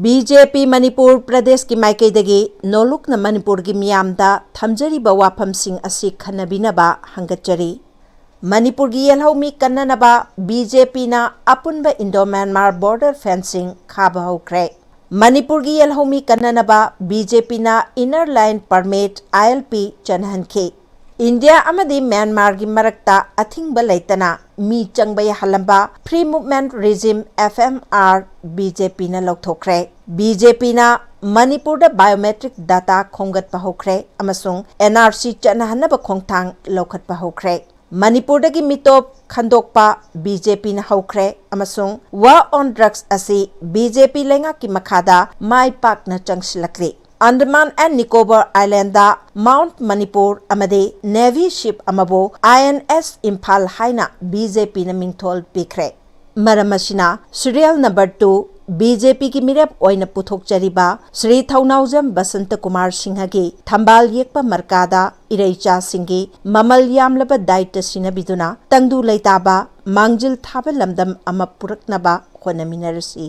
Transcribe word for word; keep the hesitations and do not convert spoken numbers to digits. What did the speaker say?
B J ꯄꯤ ꯃꯅꯤꯄꯨꯔ ꯄ꯭ꯔꯗꯦꯁꯀꯤ ꯃꯥꯏꯀꯩꯗꯒꯤ ꯅꯣꯂꯨꯛꯅ ꯃꯅꯤꯄꯨꯔꯒꯤ ꯃꯤꯌꯥꯝꯗ ꯊꯝꯖꯔꯤꯕ ꯋꯥꯐꯝꯁꯤꯡ ꯑꯁꯤ ꯈꯟꯅꯕꯤꯅꯕ ꯍꯪꯒꯠꯆꯔꯤ꯫ ꯃꯅꯤꯄꯨꯔꯒꯤ ꯌꯦꯜꯍꯧꯃꯤ ꯀꯟꯅꯅꯕ ꯕꯤ ꯖꯦ ꯄꯤꯅ ꯑꯄꯨꯟꯕ ꯏꯟꯗꯣ ꯃ꯭ꯌꯥꯟꯃꯥꯔ ꯕꯣꯔꯗꯔ ꯐꯦꯟꯁꯤꯡ ꯈꯥꯕ ꯍꯧꯈ꯭ꯔꯦ꯫ ꯃꯅꯤꯄꯨꯔꯒꯤ ꯌꯦꯜꯍꯧꯃꯤ ꯀꯟꯅꯅꯕ ꯕꯤ ꯖꯦ ꯄꯤꯅ inner line permit, I L P, ꯆꯠꯅꯍꯟꯈꯤ꯫ ꯏꯟꯗꯤꯌꯥ ꯑꯃꯗꯤ ꯃ꯭ꯌꯥꯟꯃꯥꯔꯒꯤ ꯃꯔꯛꯇ ꯑꯊꯤꯡꯕ ꯂꯩꯇꯅ ꯃꯤ ꯆꯪꯕ ꯌꯥꯍꯜꯂꯝꯕ Free Movement Regime, F M R, B J ꯄꯤꯅ ꯂꯧꯊꯣꯛꯈ꯭ꯔꯦ꯫ ꯕꯤ ꯖꯦ ꯄꯤꯅ ꯃꯅꯤꯄꯨꯔꯗ biometric data ꯈꯣꯝꯒꯠꯄ ꯍꯧꯈ꯭ꯔꯦ ꯑꯃꯁꯨꯡ N R C ꯆꯠꯅꯍꯟꯅꯕ ꯈꯣꯡꯊꯥꯡ ꯂꯧꯈꯠꯄ ꯍꯧꯈ꯭ꯔꯦ꯫ ꯃꯅꯤꯄꯨꯔꯗꯒꯤ ꯃꯤꯇꯣꯞ ꯈꯟꯗꯣꯛꯄ ꯕꯤ ꯖꯦ ꯄꯤꯅ ꯍꯧꯈ꯭ꯔꯦ ꯑꯃꯁꯨꯡ War on Drugs ꯑꯁꯤ ꯕꯤ ꯖꯦ ꯄꯤ ꯂꯩꯉꯥꯛꯀꯤ ꯃꯈꯥꯗ ꯃꯥꯏ ꯄꯥꯛꯅ ꯆꯪꯁꯤꯜꯂꯛꯂꯤ꯫ Andaman and Nicobar Islandꯗ Mount Manipur ꯑꯃꯗꯤ Navy ship ꯑꯃꯕꯨ I N S ꯏꯝꯐꯥꯜ ꯍꯥꯏꯅ ꯕꯤ ꯖꯦ ꯄꯤꯅ ꯃꯤꯡꯊꯣꯜ ꯄꯤꯈ꯭ꯔꯦ꯫ ꯃꯔꯝ ꯑꯁꯤꯅ serial number two B J ꯄꯤꯒꯤ ꯃꯤꯔꯦꯞ ꯑꯣꯏꯅ ꯄꯨꯊꯣꯛꯆꯔꯤꯕ ꯁ꯭ꯔꯤ ꯊꯧꯅꯥꯎꯖꯝ ꯕꯁꯟꯇ ꯀꯨꯃꯥꯔ ꯁꯤꯡꯍꯒꯤ ꯊꯝꯕꯥꯜ ꯌꯦꯛꯄ ꯃꯔꯀꯥꯗ ꯏꯔꯩꯆꯥꯁꯤꯡꯒꯤ ꯃꯃꯜ ꯌꯥꯝꯂꯕ ꯗꯥꯏꯇ ꯁꯤꯟꯅꯕꯤꯗꯨꯅ ꯇꯪꯗꯨ ꯂꯩꯇꯥꯕ ꯃꯥꯡꯖꯤꯜ ꯊꯥꯕ ꯂꯝꯗꯝ ꯑꯃ ꯄꯨꯔꯛꯅꯕ ꯍꯣꯠꯅꯃꯤꯟꯅꯔꯁꯤ꯫